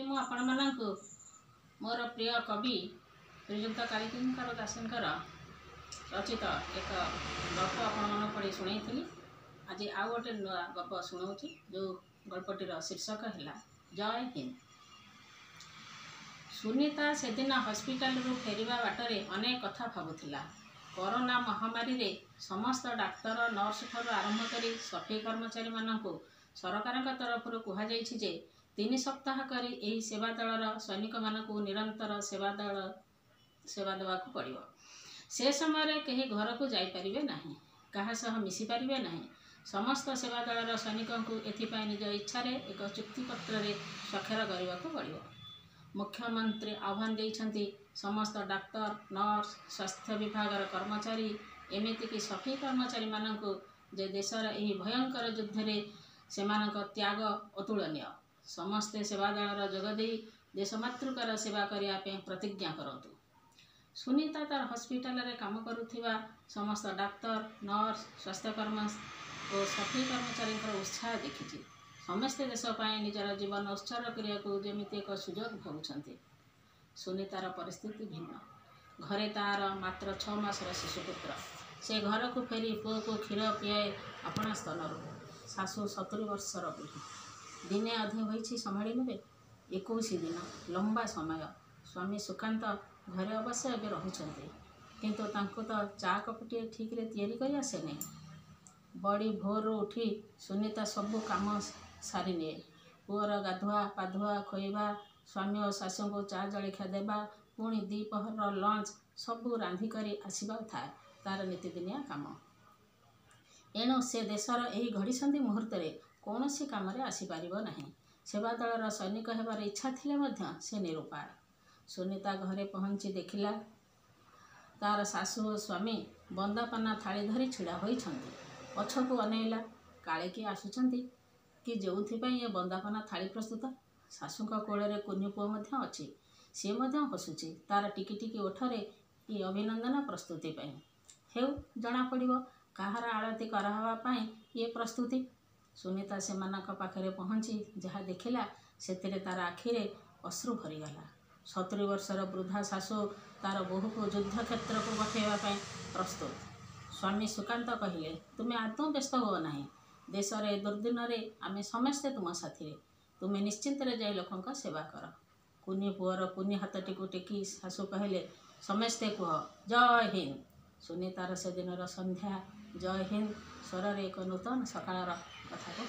ମୁଁ ଆପଣମାନଙ୍କୁ ମୋର ପ୍ରିୟ କବି ଶ୍ରୀଯୁକ୍ତ କାଳିକିଙ୍କର ଦାସଙ୍କର ରଚିତ ଏକ ଗଳ୍ପ ଆପଣମାନଙ୍କୁ ପଢ଼ି ଶୁଣାଇଥିଲି। ଆଜି ଆଉ ଗୋଟେ ନୂଆ ଗପ ଶୁଣାଉଛି, ଯେଉଁ ଗଳ୍ପଟିର ଶୀର୍ଷକ ହେଲା ଜୟ ହିନ୍ଦ। ସୁନିତା ସେଦିନ ହସ୍ପିଟାଲରୁ ଫେରିବା ବାଟରେ ଅନେକ କଥା ଭାବୁଥିଲା। କରୋନା ମହାମାରୀରେ ସମସ୍ତ ଡାକ୍ତର, ନର୍ସଠାରୁ ଆରମ୍ଭ କରି ସଫେଇ କର୍ମଚାରୀମାନଙ୍କୁ ସରକାରଙ୍କ ତରଫରୁ କୁହାଯାଇଛି ଯେ 3 ସପ୍ତାହ କରି ଏହି ସେବା ଦଳର ସୈନିକମାନଙ୍କୁ ନିରନ୍ତର ସେବା ଦେବାକୁ ପଡ଼ିବ। ସେ ସମୟରେ କେହି ଘରକୁ ଯାଇପାରିବେ ନାହିଁ, କାହା ସହ ମିଶିପାରିବେ ନାହିଁ। ସମସ୍ତ ସେବା ଦଳର ସୈନିକଙ୍କୁ ଏଥିପାଇଁ ନିଜ ଇଚ୍ଛାରେ ଏକ ଚୁକ୍ତିପତ୍ରରେ ସ୍ୱାକ୍ଷର କରିବାକୁ ପଡ଼ିବ। ମୁଖ୍ୟମନ୍ତ୍ରୀ ଆହ୍ୱାନ ଦେଇଛନ୍ତି ସମସ୍ତ ଡାକ୍ତର, ନର୍ସ, ସ୍ୱାସ୍ଥ୍ୟ ବିଭାଗର କର୍ମଚାରୀ, ଏମିତିକି ସଫେଇ କର୍ମଚାରୀମାନଙ୍କୁ ଯେ ଦେଶର ଏହି ଭୟଙ୍କର ଯୁଦ୍ଧରେ ସେମାନଙ୍କ ତ୍ୟାଗ ଅତୁଳନୀୟ। ସମସ୍ତେ ସେବା ଦଳର ଯୋଗ ଦେଇ ଦେଶମାତୃକାର ସେବା କରିବା ପାଇଁ ପ୍ରତିଜ୍ଞା କରନ୍ତୁ। ସୁନିତା ତାର ହସ୍ପିଟାଲରେ କାମ କରୁଥିବା ସମସ୍ତ ଡାକ୍ତର, ନର୍ସ, ସ୍ୱାସ୍ଥ୍ୟକର୍ମ ଓ ସଫେଇ କର୍ମଚାରୀଙ୍କର ଉତ୍ସାହ ଦେଖିଛି। ସମସ୍ତେ ଦେଶ ପାଇଁ ନିଜର ଜୀବନ ଉତ୍ସର୍ଗ କରିବାକୁ ଯେମିତି ଏକ ସୁଯୋଗ ଭାବୁଛନ୍ତି। ସୁନିତାର ପରିସ୍ଥିତି ଭିନ୍ନ। ଘରେ ତାର ମାତ୍ର 6 ମାସର ଶିଶୁପୁତ୍ର। ସେ ଘରକୁ ଫେରି ପୁଅକୁ କ୍ଷୀର ପିଆଏ ଆପଣା ସ୍ତନରୁ। ଶାଶୁ 70 ବର୍ଷର ବୁଢ଼ୀ। ଦିନେ ଅଧେ ହୋଇଛି ସମ୍ଭାଳି ନେବେ। 21 ଦିନ ଲମ୍ବା ସମୟ। ସ୍ୱାମୀ ସୁକାନ୍ତ ଘରେ ଅବଶ୍ୟ ଏବେ ରହୁଛନ୍ତି, କିନ୍ତୁ ତାଙ୍କୁ ତ ଚା କପଟିଏ ଠିକ୍ରେ ତିଆରି କରି ଆସେନି। ବଡ଼ି ଭୋରରୁ ଉଠି ସୁନିତା ସବୁ କାମ ସାରିନିଏ। ପୁଅର ଗାଧୁଆ ପାଧୁଆ, ଖୋଇବା, ସ୍ୱାମୀ ଓ ଶାଶୁଙ୍କୁ ଚା ଜଳଖିଆ ଦେବା, ପୁଣି ଦ୍ୱିପହରର ଲଞ୍ଚ ସବୁ ରାନ୍ଧି କରି ଆସିବା ଥାଏ ତାର ନିତିଦିନିଆ କାମ। ଏଣୁ ସେ ଦେଶର ଏହି ଘଡ଼ିସନ୍ଧି ମୁହୂର୍ତ୍ତରେ କୌଣସି କାମରେ ଆସିପାରିବ ନାହିଁ। ସେବା ଦଳର ସୈନିକ ହେବାର ଇଚ୍ଛା ଥିଲେ ମଧ୍ୟ ସେ ନିରୁପାୟ। ସୁନିତା ଘରେ ପହଞ୍ଚି ଦେଖିଲା ତାର ଶାଶୁ ଓ ସ୍ୱାମୀ ବନ୍ଦାପନା ଥାଳି ଧରି ଛିଡ଼ା ହୋଇଛନ୍ତି। ପଛକୁ ଅନେଇଲା, କାଳେ କିଏ ଆସୁଛନ୍ତି କି ଯେଉଁଥିପାଇଁ ଏ ବନ୍ଦାପନା ଥାଳି ପ୍ରସ୍ତୁତ। ଶାଶୁଙ୍କ କୋଳରେ କୁନି ପୁଅ ମଧ୍ୟ ଅଛି। ସିଏ ମଧ୍ୟ ହସୁଛି ତାର ଟିକି ଟିକି ଓଠରେ ଏ ଅଭିନନ୍ଦନ ପ୍ରସ୍ତୁତି ପାଇଁ। ହେଉ, ଜଣାପଡ଼ିବ କାହାର ଆଳତି କରାହେବା ପାଇଁ ଇଏ ପ୍ରସ୍ତୁତି। ସୁନିତା ସେମାନଙ୍କ ପାଖରେ ପହଞ୍ଚି ଯାହା ଦେଖିଲା ସେଥିରେ ତାର ଆଖିରେ ଅଶ୍ରୁ ଭରିଗଲା। 70 ବର୍ଷର ବୃଦ୍ଧା ଶାଶୁ ତାର ବୋହୂକୁ ଯୁଦ୍ଧକ୍ଷେତ୍ରକୁ ପଠାଇବା ପାଇଁ ପ୍ରସ୍ତୁତ। ସ୍ୱାମୀ ସୁକାନ୍ତ କହିଲେ, ତୁମେ ଆଦୌ ବ୍ୟସ୍ତ ହୁଅ ନାହିଁ। ଦେଶର ଏ ଦୁର୍ଦିନରେ ଆମେ ସମସ୍ତେ ତୁମ ସାଥିରେ। ତୁମେ ନିଶ୍ଚିନ୍ତରେ ଯାଇ ଲୋକଙ୍କ ସେବା କର। କୁନି ପୁଅର କୁନି ହାତଟିକୁ ଟେକି ଶାଶୁ କହିଲେ, ସମସ୍ତେ କୁହ ଜୟ ହିନ୍ଦ। ସୁନିତାର ସେଦିନର ସନ୍ଧ୍ୟା ଜୟ ହିନ୍ଦ ସ୍ୱରରେ ଏକ ନୂତନ ସକାଳର କଥାକୁ